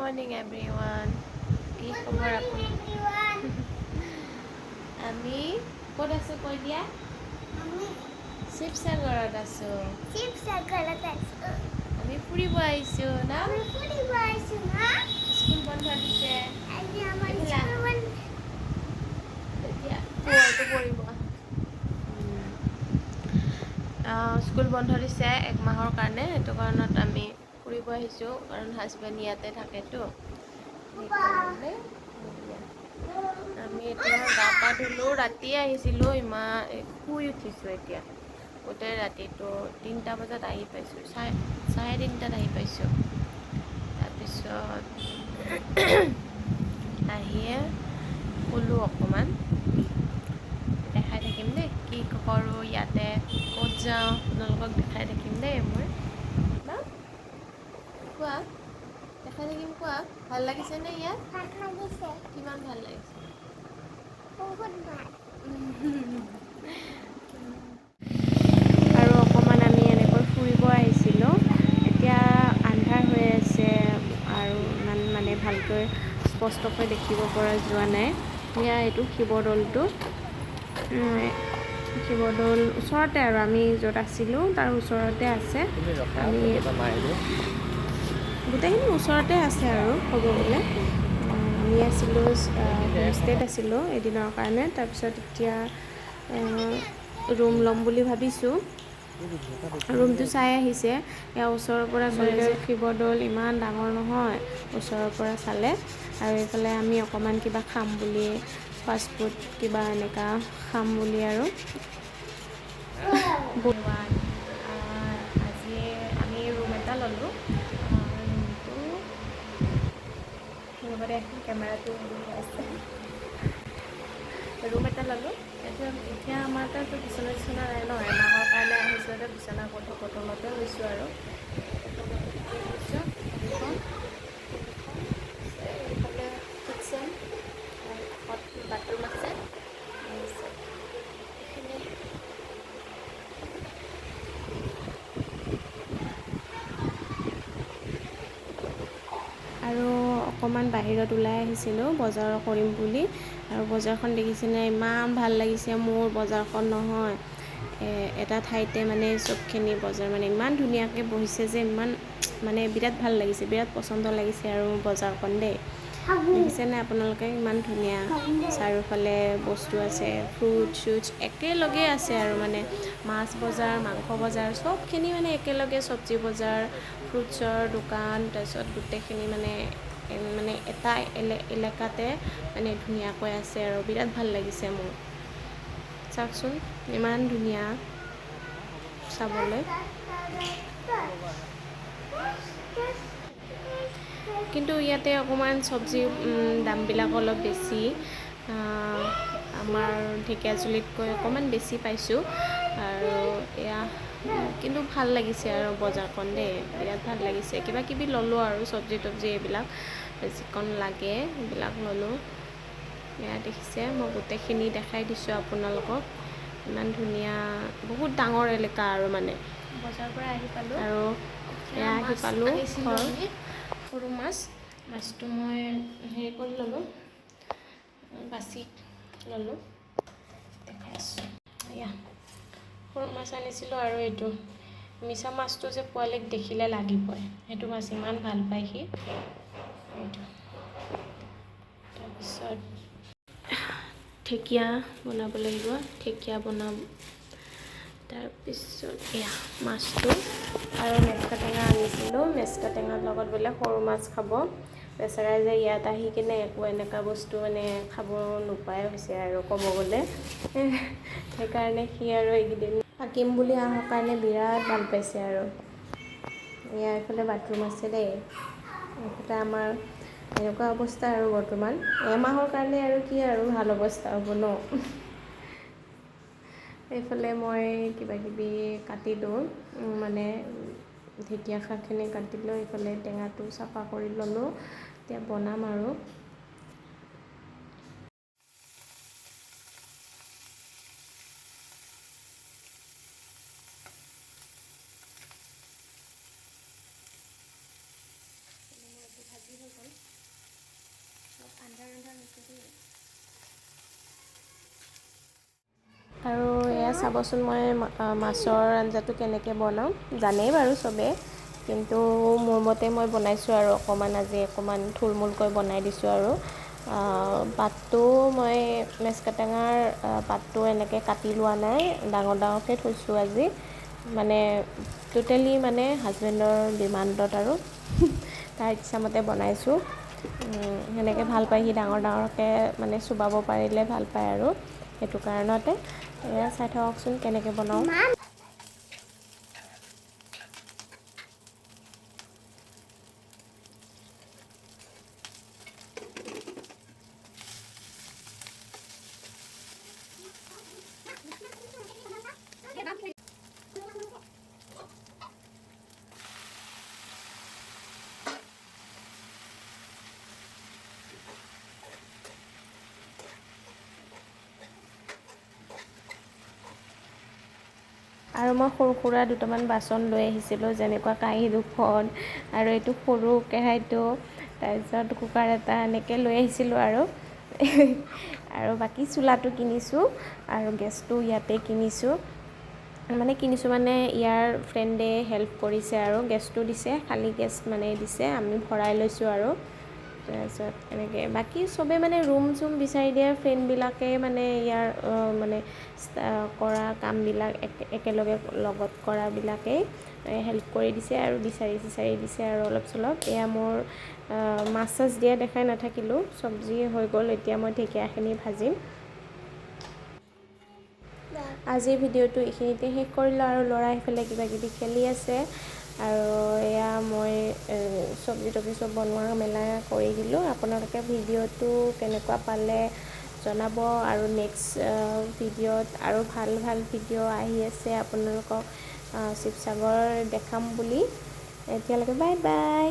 Morning everyone. কি খবৰ আপোনাৰ? আমি ক'ত আছোঁ কৈ দিয়া। শিৱসাগৰত আছোঁ। শিৱসাগৰত আছোঁ। আমি ফুৰিব আহিছোঁ না? আমি ফুৰিব আহিছোঁ না? স্কুল বন্ধ দিছে। আজি আমাৰ এইফালে। স্কুল বন্ধ। এতিয়া পোহৰটো পৰিব। স্কুল বন্ধ দিছে এক মাহৰ কাৰণে। সেইটো কাৰণত আমি ফুৰিব আহিছোঁ, কাৰণ হাজবেণ্ড ইয়াতে থাকেতো, সেইকাৰণে। আমি এতিয়া গা পা ধুলোঁ। ৰাতি আহিছিলোঁ, ইমান শুই উঠিছোঁ এতিয়া। গোটেই ৰাতিটো 3টা বজাত আহি পাইছোঁ, 3:30টাত আহি পাইছোঁ। তাৰপিছত আহিয়ে শুলোঁ অকণমান। দেখাই থাকিম দেই, কি কৰোঁ ইয়াতে, ক'ত যাওঁ, আপোনালোকক দেখাই থাকিম দেই মই। ন কোৱা, দেখাই থাকিম। কোৱা, ভাল লাগিছেনে ইয়াত? ভাল লাগিছে। কিমান ভাল লাগিছে? বহুত ভাল। আৰু অকণমান আমি এনেকৈ ফুৰিব আহিছিলোঁ। এতিয়া আন্ধাৰ হৈ আছে আৰু ইমান মানে ভালকৈ স্পষ্টকৈ দেখিব পৰা যোৱা নাই। এয়া এইটো শিৱদৌলটো। শিৱদৌল ওচৰতে আৰু আমি য'ত আছিলোঁ তাৰ ওচৰতে আছে। আমি গোটেইখিনি ওচৰতে আছে আৰু ক'ব গ'লে। আমি আছিলোঁ, হোমষ্টেত আছিলোঁ এদিনৰ কাৰণে। তাৰপিছত এতিয়া ৰুম ল'ম বুলি ভাবিছোঁ। ৰুমটো চাই আহিছে। ইয়াৰ ওচৰৰ পৰা চালে শিৱদৌল ইমান ডাঙৰ নহয়, ওচৰৰ পৰা চালে। আৰু এইফালে আমি অকণমান কিবা খাম বুলি, ফাষ্ট ফুড কিবা এনেকুৱা খাম বুলি। আৰু আজি আমি ৰুম এটা ল'লোঁ। ৰুমটো, ৰ'ব দে, কেমেৰাটো আছে। ৰুম এটা ল'লোঁ। এতিয়া এতিয়া আমাৰ তাতো বিচনা চিচনা নাই ন, এমাহৰ কাৰণে আহিছোঁ। এতিয়া বিচনা ক'ত হ'ব? তলতে লৈছোঁ আৰু তলতে লৈছোঁ। এইখন এইফালে কিটচেন, কাষত বাথৰুম আছে। তাৰপিছত এইখিনি। আৰু অকণমান বাহিৰত ওলাই আহিছিলোঁ বজাৰ কৰিম বুলি। আৰু বজাৰখন দেখিছেনে? ইমান ভাল লাগিছে মোৰ বজাৰখন নহয়। এটা ঠাইতে মানে চবখিনি বজাৰ মানে ইমান ধুনীয়াকৈ বহিছে যে, ইমান মানে বিৰাট ভাল লাগিছে, বিৰাট পচন্দ লাগিছে আৰু বজাৰখন দেই। দেখিছেনে আপোনালোকে? ইমান ধুনীয়া, চাৰিওফালে বস্তু আছে, ফ্ৰুট চুটছ একেলগে আছে। আৰু মানে মাছ বজাৰ, মাংস বজাৰ, চবখিনি মানে একেলগে, চব্জি বজাৰ, ফ্ৰুটছৰ দোকান, তাৰপিছত গোটেইখিনি মানে মানে এটা এলেকাতে মানে ধুনীয়াকৈ আছে আৰু বিৰাট ভাল লাগিছে মোৰ। চাওকচোন, ইমান ধুনীয়া চাবলৈ। কিন্তু ইয়াতে অকণমান চব্জিৰ দামবিলাক অলপ বেছি। আমাৰ ঢেকীয়াজুলিতকৈ অকণমান বেছি পাইছোঁ। আৰু এয়া কিন্তু ভাল লাগিছে আৰু বজাৰখন দেই, বিৰাট ভাল লাগিছে। কিবা কিবি ল'লোঁ আৰু চব্জি তব্জি এইবিলাক যিকণ লাগে সেইবিলাক ল'লোঁ। এয়া দেখিছে, মই গোটেইখিনি দেখাই দিছোঁ আপোনালোকক। ইমান ধুনীয়া, বহুত ডাঙৰ এলেকা আৰু মানে। বজাৰৰ পৰা আহি পালোঁ। আৰু এয়া আহি মাছ পালোঁ আনিছিলোঁ ঘৰ। আমি। সৰু মাছ, মাছটো মই হেৰি কৰি ল'লোঁ, বাছি ল'লোঁ, দেখাই আছোঁ। এয়া সৰু মাছ আনিছিলোঁ। আৰু এইটো মিছা মাছটো যে পোৱালিক দেখিলে লাগিবই, সেইটো মাছ ইমান ভাল পায় সি, এইটো। তাৰপিছত ঢেকীয়া বনাব লাগিব, ঢেকীয়া বনাম। তাৰপিছত এয়া মাছটো। আৰু মেচকা টেঙা আনিছিলোঁ। মেচকা টেঙাৰ লগত বোলে সৰু মাছ খাব। বেচেৰাই যে ইয়াত আহি কিনে একো এনেকুৱা বস্তু মানে খাব নোপোৱাই হৈছে আৰু ক'ব গ'লে। সেইকাৰণে সি আৰু এইকেইদিন থাকিম বুলি অহাৰ কাৰণে বিৰাট ভাল পাইছে। আৰু এয়া এইফালে বাথৰুম আছে দেই। এইফালে আমাৰ এনেকুৱা অৱস্থা আৰু বৰ্তমান এমাহৰ কাৰণে আৰু কি আৰু ভাল অৱস্থা হ'ব ন? এইফালে মই কিবা কিবি কাটিলোঁ, মানে ঢেকীয়া শাকখিনি কাটিলোঁ, এইফালে টেঙাটো চাফা কৰি ল'লোঁ। এতিয়া বনাম আৰু। ভাজি হৈ গ'ল। আন্ধাৰ আন্ধাৰ হৈছে দেই। আৰু এয়া চাবচোন, মই মাছৰ আঞ্জাটো কেনেকৈ বনাওঁ জানেই বাৰু চবেই, কিন্তু মোৰ মতে মই বনাইছোঁ আৰু অকণমান আজি অকণমান থুলমূলকৈ বনাই দিছোঁ। আৰু পাতটো মই মেচকাটেঙাৰ পাতটো এনেকৈ কাটি লোৱা নাই, ডাঙৰ ডাঙৰকৈ থৈছোঁ আজি, মানে টোটেলি মানে হাজবেণ্ডৰ ডিমাণ্ডত আৰু তাৰ ইচ্ছামতে বনাইছোঁ। সেনেকৈ ভাল পায় সি, ডাঙৰ ডাঙৰকৈ মানে চোবাব পাৰিলে ভাল পায় আৰু সেইটো কাৰণতে। এয়া চাই থাককচোন কেনেকৈ বনাওঁ। আৰু মই সৰু সুৰা দুটামান বাচন লৈ আহিছিলোঁ, যেনেকুৱা কাঁহী দুখন আৰু এইটো সৰু কেৰাহীটো, তাৰপিছত কুকাৰ এটা এনেকৈ লৈ আহিছিলোঁ। আৰু আৰু বাকী চোলাটো কিনিছোঁ আৰু গেছটো ইয়াতে কিনিছোঁ, মানে কিনিছোঁ মানে ইয়াৰ ফ্ৰেণ্ডে হেল্প কৰিছে আৰু গেছটো দিছে, খালী গেছ মানে দিছে, আমি ভৰাই লৈছোঁ। আৰু তাৰপিছত এনেকৈ বাকী চবে মানে ৰুম চুম বিচাৰি দিয়া ফ্ৰেণ্ডবিলাকে মানে ইয়াৰ মানে কৰা কামবিলাক একেলগে লগত কৰাবিলাকেই হেল্প কৰি দিছে আৰু বিচাৰি চিচাৰি দিছে আৰু অলপ চলপ। এয়া মোৰ মাছ চাছ দিয়া দেখাই নাথাকিলোঁ, চব্জি হৈ গ'ল। এতিয়া মই ঢেকীয়াখিনি ভাজিম। আজিৰ ভিডিঅ'টো এইখিনিতে শেষ কৰিলোঁ। আৰু ল'ৰা সেইফালে কিবা কিবি খেলি আছে আৰু এয়া মই চব্জি তব্জি চব বনোৱা মেলা কৰি দিলোঁ। আপোনালোকে ভিডিঅ'টো কেনেকুৱা পালে জনাব আৰু নেক্সট ভিডিঅ'ত আৰু ভাল ভাল ভিডিঅ' আহি আছে, আপোনালোকক শিৱসাগৰ দেখাম বুলি। এতিয়ালৈকে বাই বাই।